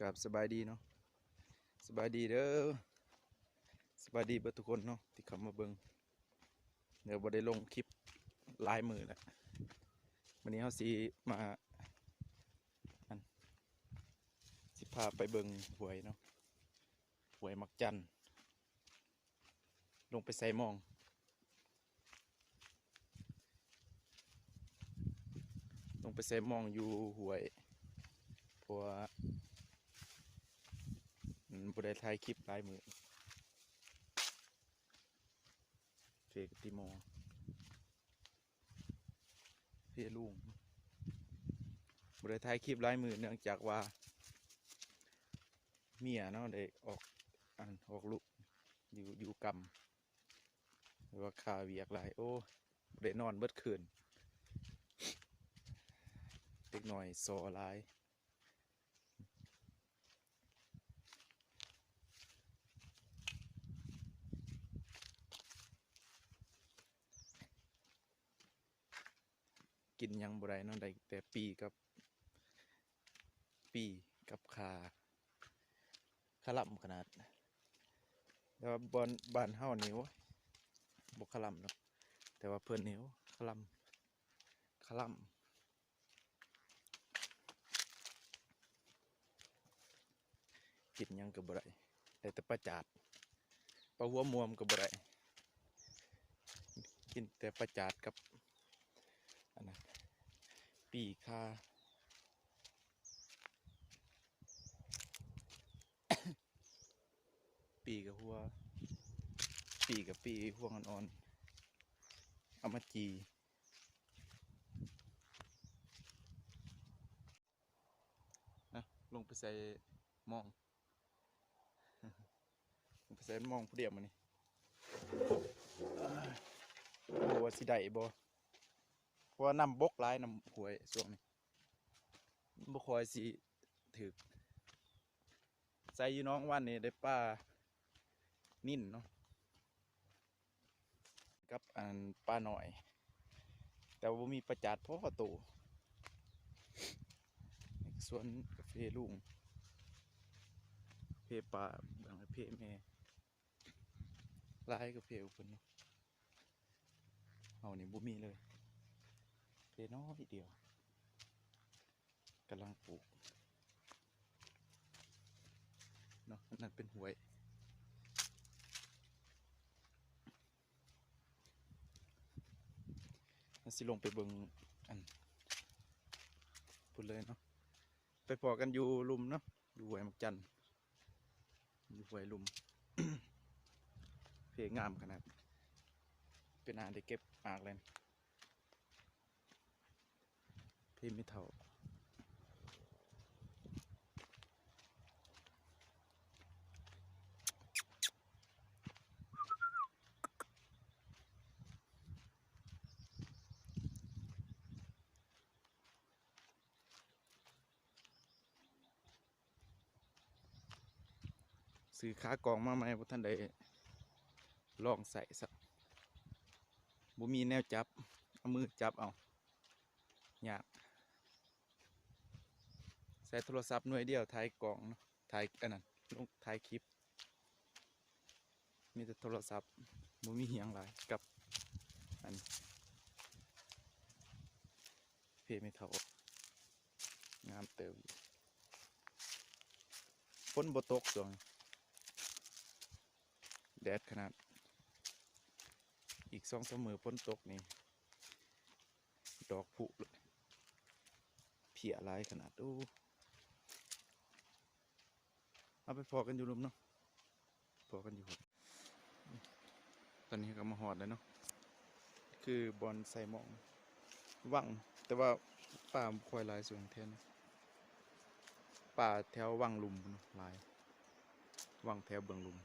ຄັບ ສະບາຍດີເນາະ ສະບາຍດີເດີ ສະບາຍດີເບິດທຸກຄົນເນາະ ທີ່ເຂົ້າມາເບິ່ງ. ເດີ ບໍ່ໄດ້ລົງຄລິບຫຼາຍມື້ແລ້ວ. ມື້ນີ້ເຮົາຊິມາ ອັນ ຊິພາໄປເບິ່ງຫ້ວຍເນາະ ຫ້ວຍໝາກຈັນ. ລົງໄປໃສ່ມອງ ລົງໄປໃສ່ມອງຢູ່ຫ້ວຍ ເພາະວ່າ ອືມ ບໍ່ໄດ້ຖ່າຍຄລິບຫຼາຍມື້. ເຟກະຕິມໍ ເຟລຸງ ບໍ່ໄດ້ຖ່າຍຄລິບຫຼາຍມື້ ເນື່ອງຈາກວ່າ ເມຍເນາະ ໄດ້ອອກ ອັນ ອອກລູກ ຢູ່ ຢູ່ກຳ ຫຼືວ່າຄາວຽກຫຼາຍ ໂອ້ ບໍ່ໄດ້ນອນເບິດຄືນ ເດັກນ້ອຍສໍຫຼາຍ. ກິນຫຍັງບໍ່ໄດ້ເນາະ ໄດ້ແຕ່ປີ້ກັບ ປີ້ກັບຂາ ຄະລຳຂະໜາດ. ແຕ່ວ່າບ່ອນ ບ້ານເຮົານີ້ ໂອ້ຍ ບໍ່ຄະລຳດອກ ແຕ່ວ່າເພິ່ນນີ້ ໂອ້ ຄະລຳ ຄະລຳ. ກິນຫຍັງກໍບໍ່ໄດ້ ໄດ້ແຕ່ປາຈາດ ປາຫົວມວມກໍບໍ່ໄດ້ ກິນແຕ່ປາຈາດກັບ ອັນນັ້ນ ປີ້ຄາ ປີ້ກັບຫົວ ປີ້ກັບປີ້ ຫົວອ່ອນໆ ເອົາມາຈີ່. ນະ ລົງໄປໃສ່ມອງ ລົງໄປໃສ່ມອງຜູ້ດຽວມື້ນີ້ ບໍ່ຮູ້ວ່າຊິໄດ້ບໍ່ ເພາະວ່ານ້ຳບົກຫຼາຍ ນ້ຳຫ້ວຍຊ່ວງນີ້ ບໍ່ຄ່ອຍຊິຖືກ. ໃສ່ຢູ່ໜອງວັນນີ້ໄດ້ປານິນເນາະ ກັບອັນປານ້ອຍ ແຕ່ວ່າບໍ່ມີປາຈາດພໍໂຕ. ນີ້ກໍສວນກາເຟລຸງ ເຟປ້າ ເບື້ອງເຟແມ່ ຫຼາຍກາເຟຂອງເພິ່ນເນາະ ເຮົານີ້ບໍ່ມີເລີຍ ເຟນ້ອຍດຽວ. ກຳລັງປູກເນາະ ອັນນັ້ນເປັນຫ້ວຍ. ເຮົາຊິລົງໄປເບິ່ງອັນພຸ້ນເລີຍເນາະ ໄປພໍ້ກັນຢູ່ລຸ່ມເນາະ ຢູ່ຫ້ວຍໝາກຈັນ ຢູ່ຫ້ວຍລຸ່ມ ເພງາມຂະໜາດ ເປັນຫາໄດ້ເກັບໝາກແລ້ວ. ເພແມ່ເຖົ້າ ຊື້ຂາກອງມາໃໝ່ ບໍ່ທັນໄດ້ລອງໃຊ້ຊ້ຳ ບໍ່ມີແນວຈັບ ເອົາມືຈັບເອົາ ຍາກ ໃຊ້ໂທລະສັບໜ່ວຍດຽວຖ່າຍກອງເນາະ ຖ່າຍອັນນັ້ນ ລົງ ຖ່າຍຄລິບ ມີແຕ່ໂທລະສັບ ບໍ່ມີຫຍັງຫຼາຍກັບອັນ ເພແມ່ເຖົ້າ ງາມເຕີບຢູ່ ຝົນບໍ່ຕົກຊ່ວງນີ້ ແດດຂະໜາດ ອີກສອງສາມມື້ຝົນຕົກນີ້ ດອກພຸເລີຍ ເພຍຫຼາຍຂະໜາດ ໂອ້. ເຮົາໄປພໍ້ກັນຢູ່ລຸ່ມເນາະ ພໍ້ກັນຢູ່ ຕອນນີ້ເຮົາກໍມາຮອດແລ້ວເນາະ ຄືບ່ອນໃສ່ມອງ ວັງ ແຕ່ວ່າປາບໍ່ຄ່ອຍຫຼາຍຊ່ວງແຖວນີ້ ປາແຖວວັງລຸ່ມພຸ້ນເນາະ ຫຼາຍ ວັງແຖວເບື້ອງລຸ່ມ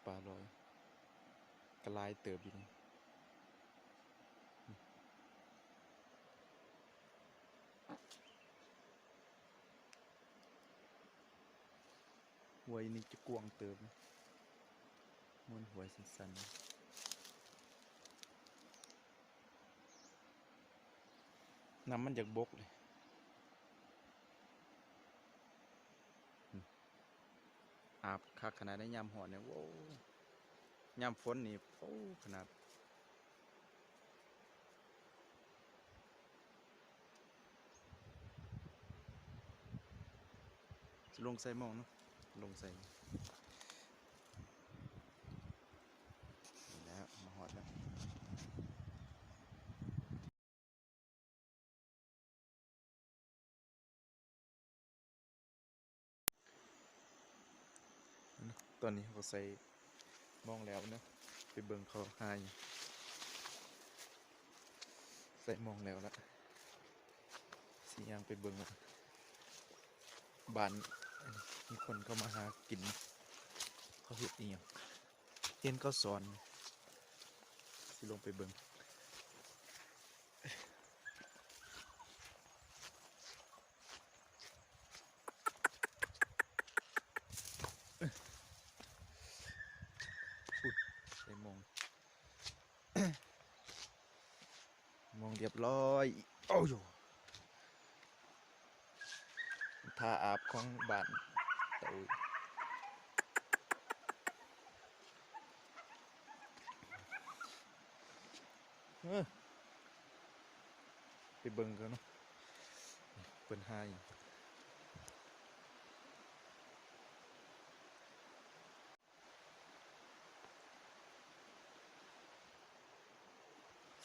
ປາລອຍ ກໍຫຼາຍເຕີບຢູ່ນີ້ ຫ້ວຍນີ້ຈະກວ້າງເຕີບ ມ່ວນຫ້ວຍສັ້ນໆ ນ້ຳມັນຢາກບົກເລີຍ ຄັກຂະໜາດໃດຍາມຮ້ອນນີ້ ໂອ້ ຍາມຝົນນີ້ ໂອ້ ຂະໜາດ ຊິລົງໃສ່ມອງເນາະ ລົງໃສ່ ນີ້ແລ້ວ ມາຮອດແລ້ວ. ຕອນນີ້ເຮົາກໍໃສ່ມອງແລ້ວເນາະ ໄປເບິ່ງເຂົາຫາຫຍັງ ໃສ່ມອງແລ້ວລະ ຊິຍ່າງໄປເບິ່ງວ່າບ້ານ ມີຄົນເຂົາມາຫາກິນ ເຂົາເຮັດອີ່ຫຍັງ ເຫັນເຂົາສອນ ຊິລົງໄປເບິ່ງ. ພຸ້ນ ໃສ່ມອງ ມອງລຽບຮ້ອຍ ໂອ້ໂຫ ທ່າອາບຂອງບ້ານຕາອຸ້ຍ. ເອີ ໄປເບິ່ງກັນເນາະ ເພິ່ນຫາຫຍັງ.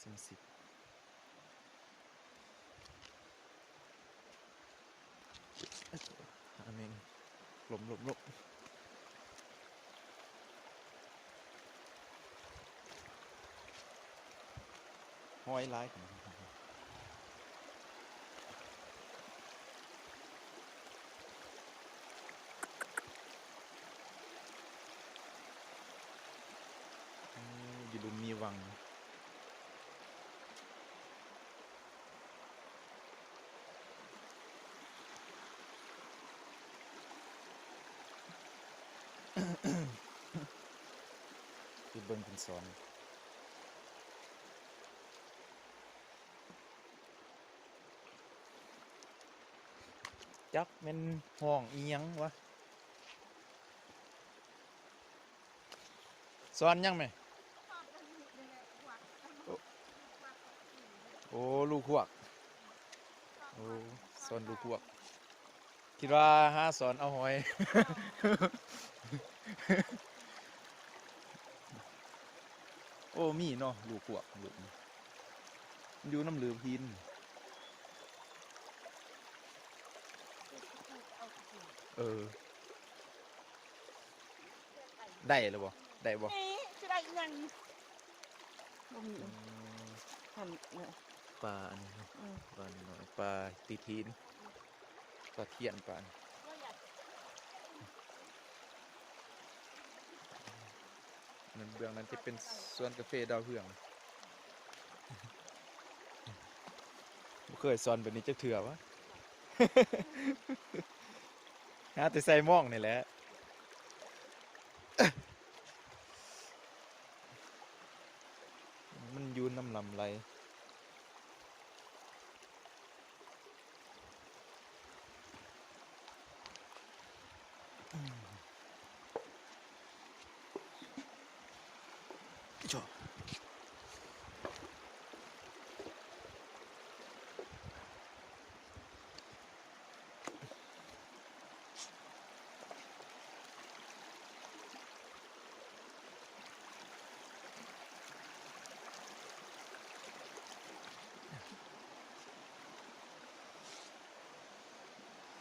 ສາມສິບ ຫາແມງ ຫຼົບໆໆ ຫອຍຫຼາຍຂະໜາດ. ອືມ ຢູ່ລຸ່ມມີວັງ ໄປເບິ່ງເພິ່ນສອນ. ຈັກແມ່ນຮ້ອງອີ່ຫຍັງວະ ສອນຫຍັງແມ່? ໂອ້ ລູກຮວກ ໂອ້ ສອນລູກຮວກ. ຄິດວ່າຫາສອນເອົາຫອຍ. ໂອ້ ມີເນາະ ລູກຮວກ ລູກນີ້ ມັນຢູ່ນຳຫຼືພີນ. ເອີ ໄດ້ແລ້ວບໍ່? ໄດ້ບໍ່? ນີ້ຊິໄດ້ຫຍັງ? ບໍ່ມີ. ອືມ ຫັ້ນນະ ປາອັນນີ້ເນາະ ອືມ ປານ້ອຍ ປາຕິດຫີນ ປາທຽນ ປາ ນັ້ນ ເບື້ອງນັ້ນຈະເປັນສວນກາເຟດາວເຮືອງ. ບໍ່ເຄີຍສອນແບບນີ້ຈັກເທື່ອວະ ຫາແຕ່ໃສ່ມອງນີ້ແຫຼະ. ມັນຢູ່ນຳລຳໄຫຼ.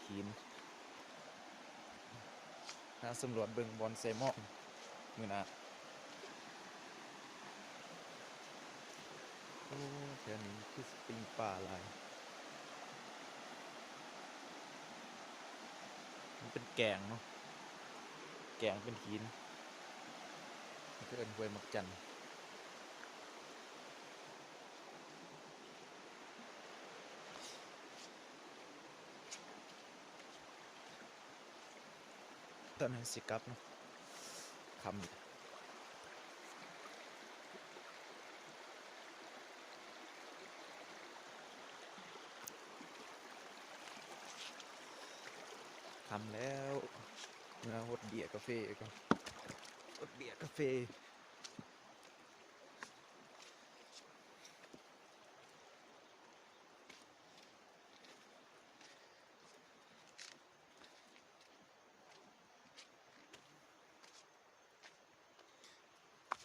ຫີນ ຫາສຳຫຼວດເບິ່ງບ່ອນໃສ່ໝອກມື້ໜ້າ. ໂອ້ ແຖວນີ້ຄືຊິປີ້ງປາຫຼາຍ. ມັນເປັນແກງເນາະ ແກງເປັນຫີນ ເຂົາເອີ້ນຫ້ວຍໝາກຈັນ. ຕອນນີ້ຊິກັບເນາະ ຄ່ຳ ຄ່ຳແລ້ວ ເມືອ ຫົດເບ້ຍກາເຟກ່ອນ ຫົດເບ້ຍກາເຟ.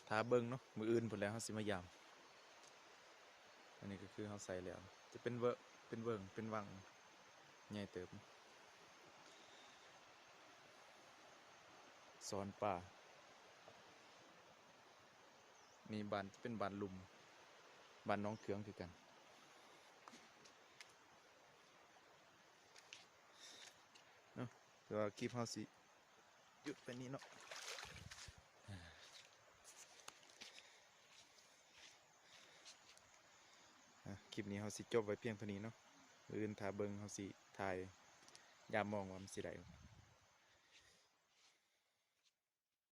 ຖ້າເບິ່ງເນາະ ມື້ອື່ນພຸ້ນແຫຼະເຮົາຊິມາຢາມ. ອັນນີ້ກໍຄືເຮົາໃສ່ແລ້ວ ຈະເປັນເວີ ເປັນເວີງ ເປັນວັງໃຫຍ່ເຕີບ ສອນປາ. ນີ້ບ້ານ ຈະເປັນບ້ານລຸ່ມ ບ້ານໜອງເຂືອງຄືກັນເນາະ. ແຕ່ວ່າຄລິບເຮົາຊິຢຸດໄປນີ້ເນາະ. ອ່າ ຄລິບນີ້ເຮົາຊິຈົບໄວ້ພຽງເທົ່ານີ້ເນາະ. ມື້ອື່ນຖ້າເບິ່ງ ເຮົາຊິຖ່າຍຍາມມອງວ່າມັນຊິໄດ້.